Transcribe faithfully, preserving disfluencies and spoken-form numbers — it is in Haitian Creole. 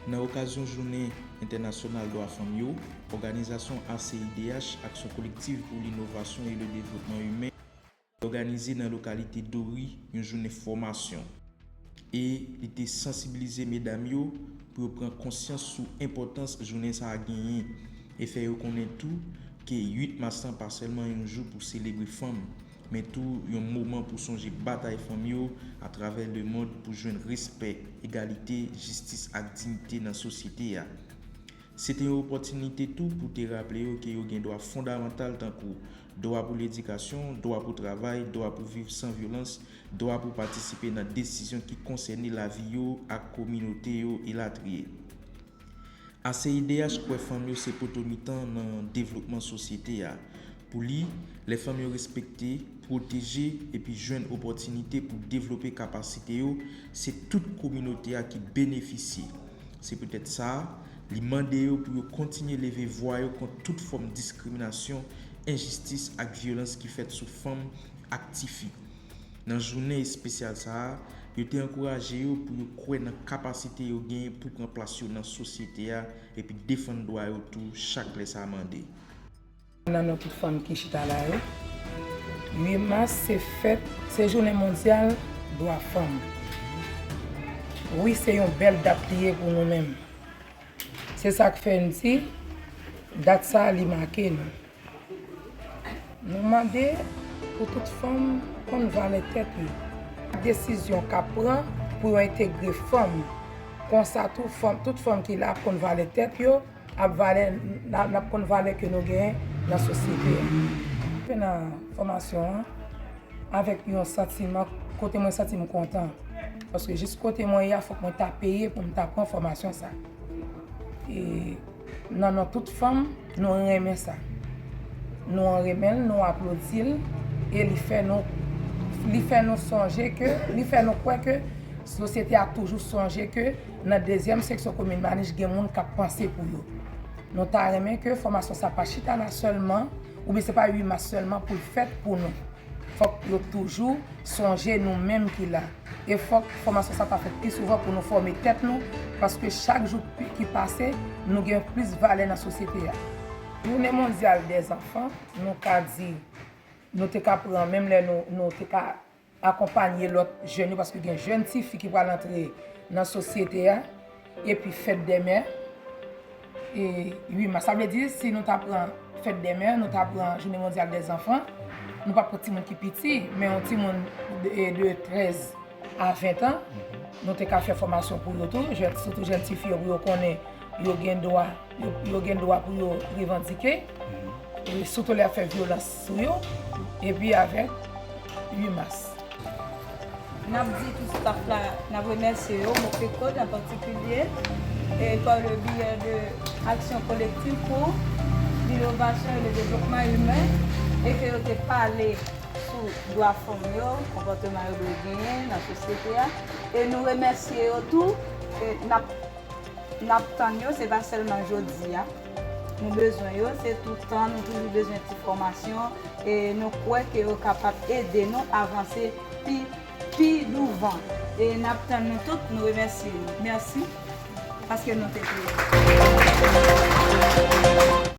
Nan okazyon Jounen Entènasyonal Dwa Fanm yo, òganizasyon A C I D H, Aksyon Kolektiv pou Linovasyon e le Devlopman Imen, òganize nan lokalite Dori yon jounen fòmasyon. E li te sansibilize medam yo pou yo pran konsyans sou enpòtans jounen sa a genyen e fè yo konnen tou ke uit mas lan pa sèlman yon jou pou selebre fanm, men tou yon moman pou sonje batay fanm yo atravè lemonn pou jwenn respè, egalite, jistis ak diyite nan sosyete a. Se te yon opòtinite tou pou te raple yo ke yo gen dwa fondamantal tankou dwa pou ledikasyon, dwa pou travay, dwa pou viv san vyolans, dwa pou patisipe nan desizyon ki konsène lavi yo ak kominote yo, elatriye. A C I D H kwè fanm yo se poto mitan nan devlopman sosyete a. Pou li, lè fanm yo respekte, pwoteje, epi jwenn opòtinite pou devlope kapasite yo, se tout kominote a ki benefisye. Se poutèt sa, li mande yo pou yo kontinye leve vwa yo kont tout fòm diskriminasyon, enjistis ak vyolans ki fèt sou fanm ak tifi. Nan jounen espesyal sa a, yo te ankouraje yo pou yo kwè nan kapasite yo genyen pou pran plas yo nan sosyete a epi defann dwa yo tou chak lè sa mande. Nan non tout fanm ki chita la yo, uit mas se fèt, se jounen mondyal dwa fanm. Wi, se yon bèl dat li ye pou nou menm. Se sa k fè n di, dat sa a, li make nou. Nou mande pou tout fanm konn valè tèt yo. Desizyon k ap pran pou yo entegre fanm. Konsa tou, fanm, tout fanm ki la ap konn valè tèt yo, ap valè, n ap, n ap konn valè ke nou genyen nan sosyete a. Nan fòmasyon an, avèk yon santiman kote mwen santi m kontan. Paske jis kote mwen ye a, fòk mwen ta peye pou m ta pran fòmasyon sa. E nan non tout fanm, nou renmen sa. Nou renmen l, nou aplodi l, e li fè nou, li fè nou sonje ke, li fè nou kwè ke sosyete a toujou sonje ke nan dezyèm seksyon komin Manich gen moun k ap panse pou yo. Nou ta renmen ke fòmasyon sa pa chita la sèlman, oubyen se pa uit mas sèlman pou l fèt pou nou. Fòk yo toujou sonje nou menm ki la. E fòk fòmasyon sa ta fèt pi souvan pou nou fòme tèt nou, paske chak jou pi, ki pase, nou gen plis valè nan sosyete a. Jounen mondyal dèzanfan, nou ka di, nou te ka pran, menm lè nou, nou te ka akonpanye lòt jèn yo, paske gen jèn tifi ki pral antre nan sosyete a, epi fèt dè mè, e uit mas. Sa vle di, si nou ta pran fèt dè mè, nou ta pran jounen mondyal dèzanfan, nou pa pran timoun ki piti, men yon timoun de, de trèz a ven an, nou te ka fè fòmasyon pou yo tou, jèn, sitou jèn tifi yo, pou yo konnen yo gen dwa, yo, yo gen dwa pou yo revandike, e sitou lè y ap fè vyolans sou yo, epi avèk uit mas. N ap di tout staff la, n ap remèsye yo, Mopecode an patikilye, e par le biais de Action Collective pour l'Innovation et le Développement Humain, e ke yo te pale sou dwa fanm yo, konpòteman yo dwe genyen nan sosyete a, e nou remèsye yo tou, e n ap N ap tann yo, se pa sèlman jodi a. Nou bezwen yo, se tout tan, nou toujou bezwen ti fòmasyon, e nou kwè ke yo kapab ede nou avanse pi, pi douvan. E n ap tann nou tout, nou remèsye nou. Mèsi, paske nou te prezan.